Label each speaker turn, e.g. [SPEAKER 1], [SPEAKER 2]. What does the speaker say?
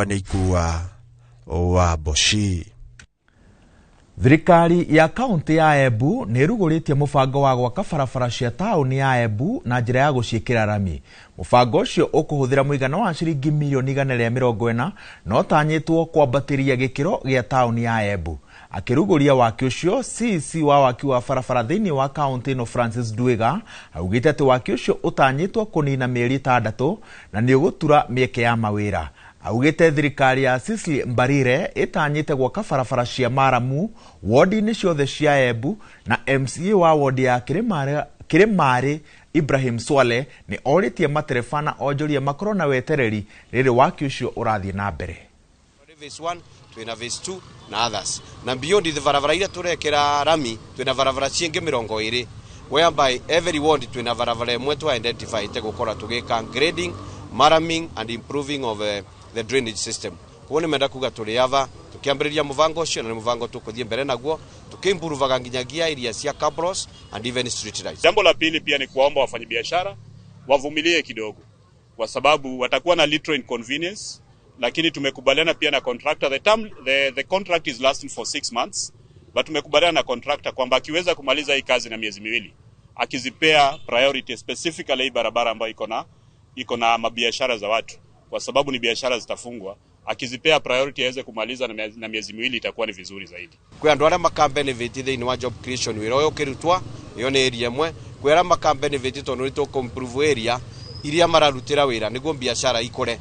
[SPEAKER 1] Nĩ ikua wa Mboci.
[SPEAKER 2] Thirikari ya kaunti ya Embu nĩ ĩrugũrĩtie mũbango wa gwaka barabara cia taũni ya Embu na njĩra ya gũciĩkĩra rami. Mũbango ũcio ũkũhũthĩra mũigana wa ciringi mirioni 140 na ũtanyĩtwo kwambatĩria gĩkĩro gĩa taũni ya Embu. Akĩrugũria waki ũcio, CEC wa waki wa barabara thĩinĩ wa kaunti ĩno Francis Ndwiga augĩte atĩ waki ũcio ũtanyĩtwo kũnina mĩeri 6 na nĩ ũgũtura mĩeke ya mawĩra. Augĩte thirikari ya Cecily Mbarire ĩtanyĩte gwaka barabara cia maramu wodi-inĩ ciothe cia Embu, na MCA wa wodi ya Kĩrĩmarĩ Ibrahim Swale nĩ orĩtie matereba na onjoria makorwo na wetereri rĩrĩ waki ũcio ũrathiĩ na mbere.
[SPEAKER 3] Phase 1, twina phase 2 na others, na beyond the barabara iria turekera rami, twina barabara ciingi 20, whereby every ward twina barabara imwe twa identify te gukora tugika grading, maraming and improving of the drainage system. Koguo nĩ menda kuga tũrĩ ava tukiambĩrĩria mũbango ũcio, na nĩ mũbango tũkũthiĩ mbere naguo tukimprovaga nginyagia area cia cabros and even street lights.
[SPEAKER 4] Jambo la pili pia ni kuwaomba wafanyabiashara wavumilie kidogo, kwa sababu watakuwa na little inconvenience, lakini tumekubaliana pia na contractor, the contract is lasting for 6 months, but tumekubaliana na contractor kwamba akiweza kumaliza hii kazi na miezi 2, akizipea priority specifically hii barabara ambayo iko na mabiashara za watu, kwa sababu ni biashara zitafungwa, akizipea priority aweze kumaliza na miezi 2, itakuwa ni vizuri zaidi.
[SPEAKER 3] Kwĩ andũ arĩa maka benefit thĩinĩ wa job creation wĩra ũyũ ũkĩrutwa, ĩyo nĩ area ĩmwe. Kwĩ arĩa maka benefit tondũ nĩ tũkũ improve area iria mararutĩra wĩra nĩguo biashara ikũre.